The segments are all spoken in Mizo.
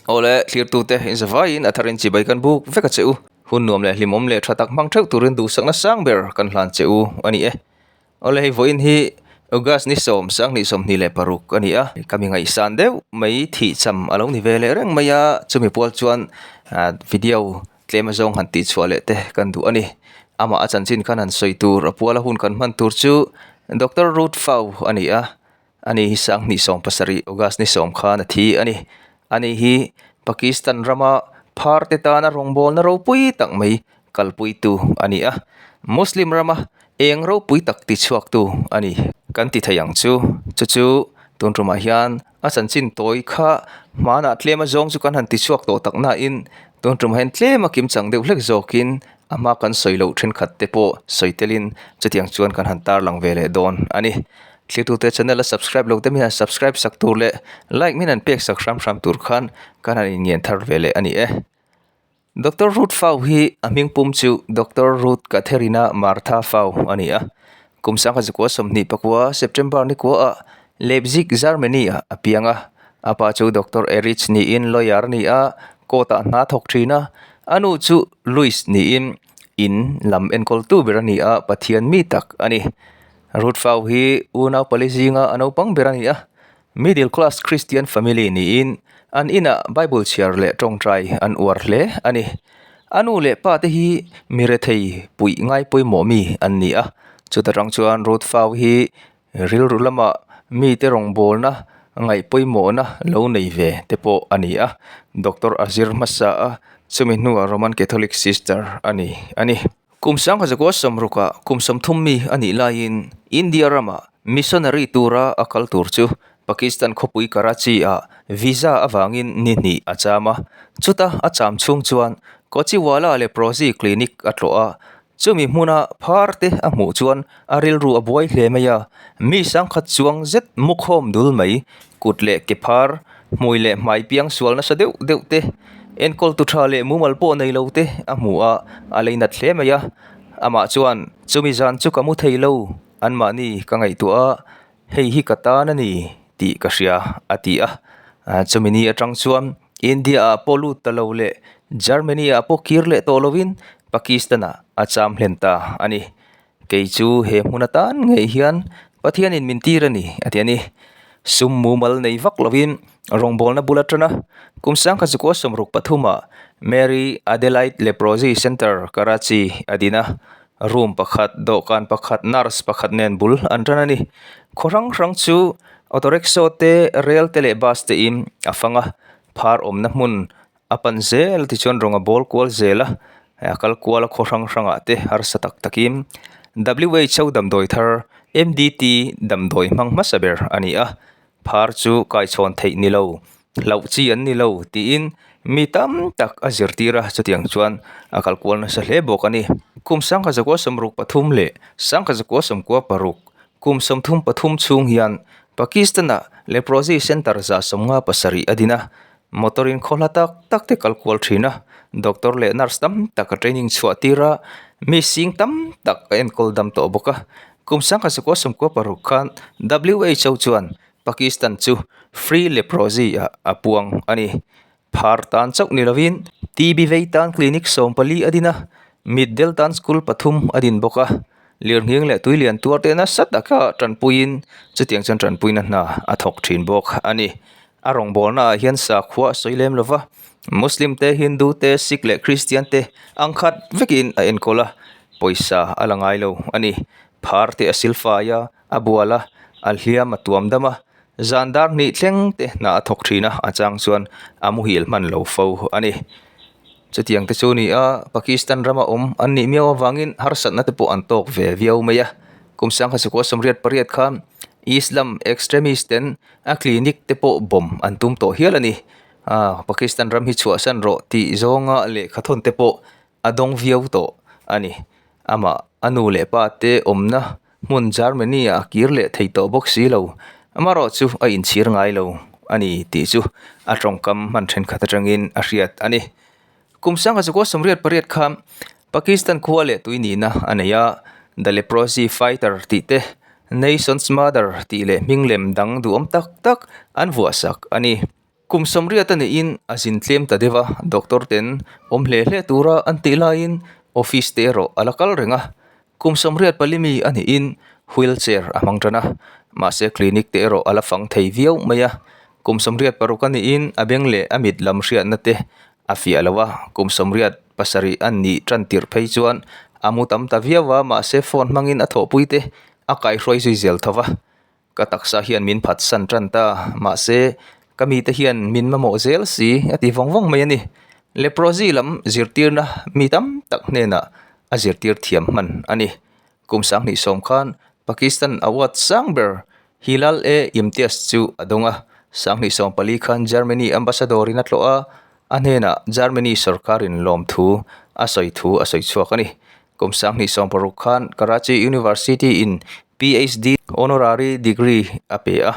Awle, thlirtute inzavaiin a tharin chibai kan buk vek a che u. Hun nuam leh hlimawm leh tha tak hmang theuh turin duhsakna sang ber kan hlan che u a ni e. Awle, hei vawiin hi August ni sawm, sanghnih 26 a ni a. Ka mi ngaihsan deuh mai thihcham a lo ni ve leh reng mai a, chumi pual chuan video tlem azawng han tihchhuah leh te kan duh a ni. Amah a chanchin khan han sawi tur a puala hun kan hman tur chu Doctor Ruth Fau a ni a. Ani hi 2017 August ni sawm khan a thi a ni. Ani hi Pakistan rama phar te tana rawngbawlna ropui tak mai kalpuitu a ni a. Muslim rama eng ropui tak tichhuaktu a ni kan ti thei ang chu. Chu chu tun tumah hian a chanchin tawi kha hmanah tlem azawng chu kan han tichhuak tawh tak nain tun tumah hian tlem a kimchang deuh hlek zawkin a hma kan sawi loh thenkhat te pawh sawi telin chutiang chuan kan han tarlang ve leh dawn a ni. Thlirtute channel a subscribe lo te min han subscribe sak tur leh like min han pek sak hram hram tur khan kan han inngen thar ve leh a ni e. Doctor Ruth Fau hi a hming pum chu Doctor Ruth Katherina Martha Fau a ni a. Kum sangha zakua 24 September ni kua ah Leipzig, Germany ah a piang a. A pa chu Doctor Erich niin lawyer a ni a, court ah hna thawk thin a. A nu chu Louis niin in lam enkawltu ber a ni a, Pathian mi tak a ni. Ruth Fau hi unau pali zinga a naupang ber a ni a, middle class Christian family niin an inah Bible chhiar leh tawngtai an uar hle a ni. A nu leh pa te hi mi rethei puih ngai pawimawh mi an ni a, chuta tang chuan Ruth Fau hi rilru lama mite rawngbawlna ngaih pawimawhna lo nei ve te pawh a ni a, Doctor a zir hmasa a, chumi hnuah Roman Catholic Sister a ni a ni. Kum 1960-ah kum 30 mi a nih laiin India ramah missionary tura a kal tur chu Pakistan khawpui Karachi-ah visa avangin ni hnih a cham a. Chuta a cham chhung chuan Kochiwala Leprosy Clinic a tlawh a, chumi hmuna phar te a hmuh chuan a rilru a buai hle mai a, mi sangkhat chuang zet mukhawm dul mai kut leh ke phar, hmui leh hmai piang sual nasa deuh deuh te, enkawltu tha leh mumal pawh nei lo te a hmu a, a lei nat hle mai a. Amah chuan, Chumi zan chu ka mu thei lo, anmahni ka ngaihtuah a, hei hi ka tan a ni tih ka hria, a ti a. Chumi ni atang chuan India-ah pawh lut ta lo leh Germany-ah pawh kir leh tawh lovin Pakistan-ah a cham hlen ta a ni. Kei chu he hmun atan ngei hian Pathianin min tir a ni, a ti a ni. Sum mumal nei vak lovin rawngbawlna bul atana kum 1963-ah Mary Adelaide Leprosy Centre, Karachi a din a. Room pakhat, dawhkan pakhat, nurse pakhat nen bul an tan a ni. Khaw hrang hrang chu auto rickshaw te, rel te leh bus te in a fang a, phar awmna hmun A pan zel tichuan rawng a bawl kual zel a, a kal kual a khaw hrang hrangah te harsa tak takin WHO damdawi thar MDT damdawi hmang hmasa ber a ni a, phar chu kaichhawn theih ni lo, hlauh chi an ni lo tiin mi tam tak a zirtir a, chutiang chuan a kal kual nasa hle bawk a ni. Kum 1963 leh 1996 kum 33 chhung hian Pakistan-ah Leprosy Centre 57 a din a, Motor in khaw hla tak tak te kal kual thin a, doctor leh nurse tam tak a training chhuah tir a, mi sing tam tak a enkawl dam tawh bawk a. Kum 1996 khan WHO chuan Pakistan chu free leprosy ah a puang a ni. Phar tan chauh ni lovin TB vei tan clinic 14 a din a, mitdel tan school pathum a din bawk a. Lirnghing leh tui lian tuar te nasa taka tanpuiin chutiang chuan tanpuina hna a thawk thin bawk a ni. A rawngbawlna ah hian sakhua a sawi lem lova, Muslim te, Hindu te, Sikh leh Christian te ang khat vekin a enkawl a, pawisa a la ngai lo a ni. Phar te a silfai a, a bual a, a hliam a tuam dam a, zan dar hnih thleng te hna a thawk thin a, a chang chuan a muhil hman lo fo a ni. Chutiang te chu ni a, Pakistan rama awm an nih miau avangin harsatna te pawh an tawk ve viau mai a. Kum 1988 khan Islam extremist ten a clinic te pawh bomb an tum tawh hial a ni. Ah, Pakistan ram hi chhuahsan rawh tih zawnga lehkha thawn te pawh a dawng viau tawh a ni. Amah a nu leh pa te awmna hmun Germany ah a kir leh thei tawh bawk si lo. Amaherawh chu a inchhir ngai lo a ni tih chu a tawngkam hman thenkhat atangin a hriat a ni. Kum 1988 khan Pakistan khua leh tui nihna a nei a, The Leprosy Fighter tih te, Nation's Mother tih leh hming lem dang duhawm tak tak an vuahsak a ni. Kum sawmriat a neihin a zin tlem ta deuh a, doctor ten awm hle hle tura an tih laiin office te erawh a la kal reng a. Kum 84 mi a nihin wheel chair a hmang tan a, mahse clinic te erawh a la fang thei viau mai a. Kum 86 a nihin a beng leh a mit lam hriatna te a fiah lo a, kum 87 a nih tan tirh phei chuan a mu tam ta viau a, mahse phone hmangin a thawhpui te a kaihruai zui zel tho va. Ka taksa hian min phatsan tan ta, mahse ka mite hian min mamawh zel si a ti vawng vawng mai a ni. Leprosy lam zirtirna mi tam tak hnenah a zirtir thiam hman a ni. Kum 2010 khan Pakistan award sang ber Hilal-e-Imtiaz chu a dawng a, 2014 khan Germany ambassador in a tlawh a, a hnenah Germany sorkarin lawmthu a sawi thu a sawi chhuak a ni. Kum 2016 khan Karachi University in PhD honorary degree a pe a.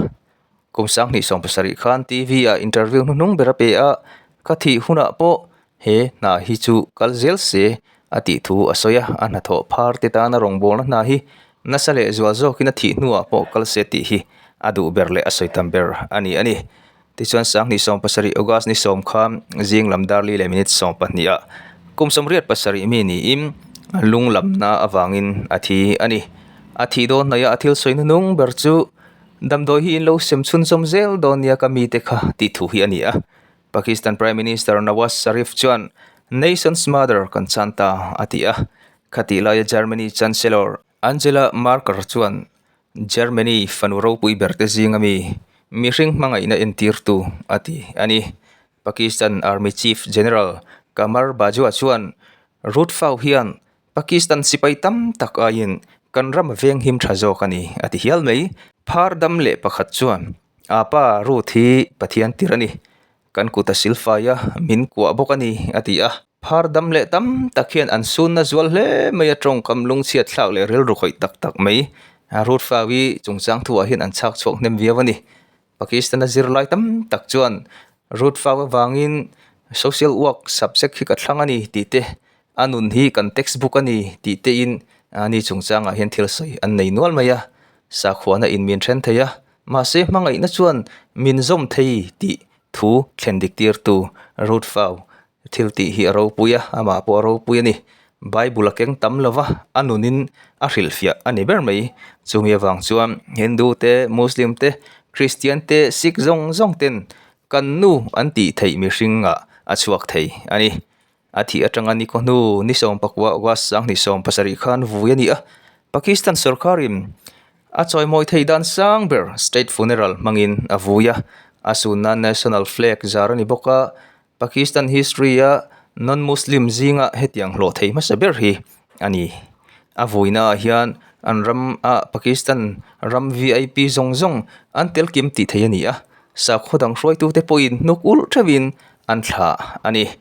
Kum 2017 khan TV ah interview hnuhnung ber a pe a, ka thih hunah pawh he hna hi chu kal zel se a tih thu a sawi a, a hnathawh phar te tana rawngbawlna hna hi nasa leh zual zawkin a thih hnuah pawh kal se tih hi a duh ber leh a sawi tam ber a ni a ni. Tichuan 2017 August ni sawm kha zing lam dar li leh minute 12 ah kum 87 mi niin lung lamna avangin a thi a ni. A thih dawn hnaih a a thil sawi hnuhnung ber chu damdawi hi in lo sem chhunzawm zel dawn nia ka mite kha tih thu hi a ni a. Pakistan Prime Minister Nawaz Sharif chuan Nation's Mother kan chan ta a ti a. Khatih laia Germany Chancellor Angela Merkel chuan Germany fanu ropui ber te zinga mi mihring hmangaihna entirtu a ti a ni. Pakistan Army Chief General Qamar Bajwa chuan Ruth Fau hian Pakistan sipai tam tak aiin kan ram a venghim tha zawk a ni a ti hial mai. Phar dam leh pakhat chuan a pa Ruth hi Pathian tir a ni. Kan kut a silfai a, min kuah bawk a ni a ti a. Phar dam leh tam tak hian an sunna zual hle mai a, tawngkam lungchhiat thlak leh rilru khawih tak tak mai. Ruth Fawi chungchang thuah hian an chhak chhuak hnem viau a ni. Pakistan-a zirlai tam tak chuan Ruth Fawi avangin social work subject hi ka thlang a ni tih te, a nun hi kan textbook a ni tih tein ani chungchangah hian thil sawi an nei nual mai a. Sakhuana in min then thei a, mahse hmangaihna chuan min zawm thei tih thu thlen dik tirtu Ruth Fawi Thil tih hi a ropui a, amah pawh a ropui a ni. Bible a keng tam lo va, a nunin a hrilhfiah a ni ber mai. Chumi avang chuan Hindu te, Muslim te, Christian te, Sikh zawng zawng ten kan nu an tih theih mihringah a chhuak thei a ni. A thih atanga ni khaw hnu ni 19 August 2017 khan vui a ni a, Pakistan sorkarin A chawimawi thei dan sang ber State Funeral hmangin a vui a, a sunna National Flag zar a ni bawk a, Pakistan history-a non-Muslim zinga hetiang hlawh thei hmasa ber hi a ni. A vuinaah hian an ram a Pakistan ram vip zawng zawng an tel kim tih thei a ni a, sakhaw dang hruaitute pawhin hnuk ulh theuhin an thlah a ni.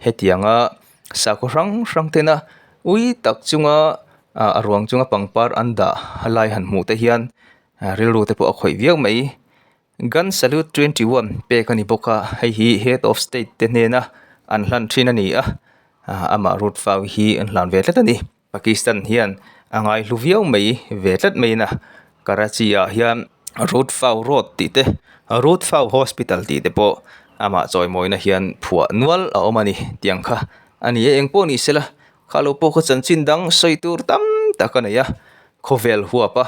Hetianga sakhaw hrang hrang tena ui tak chunga a ruang chunga pangpar an dah lai han hmuh te hian rilru te pawh a khawih viau mai. Gun Salute 21 pek a ni bawk a, hei hi Head of State te hnena an hlan thin a ni a, amah Ruth Fau hi an hlan ve tlat a ni. Pakistan hian a ngaihlu viau mai ve tlat mai na, Karachi ah hian Ruth Fau Road tih te, Ruth Fau Hospital tih te pawh amah chawimawina hian phuah nual a awm a ni tiang kha a ni e. Engpawh ni sela, kha lo pawh kha chanchin dang sawi tur tam tak a nei a, khawvel huap a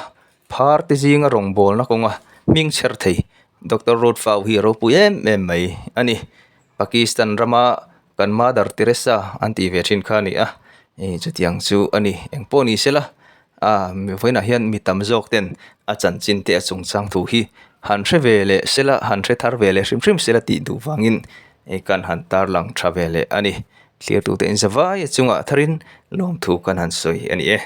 Phar te zinga rawngbawlna kawnga hming chher thei Doctor Ruth Fau hi a ropui em em mai a ni. Pakistan rama kan Mother Teresa an tih ve thin kha a ni a, chutiang chu a ni. Eng pawh ni sela, a vawiinah hian mi tam zawk ten a chanchin te a chungchang thu hi han hre ve leh sela, han hre thar ve leh hrim hrim sela tih duh vangin kan han tarlang tha ve leh a ni. Thliartute inzavai a chungah tharin lawmthu kan han sawi a ni e.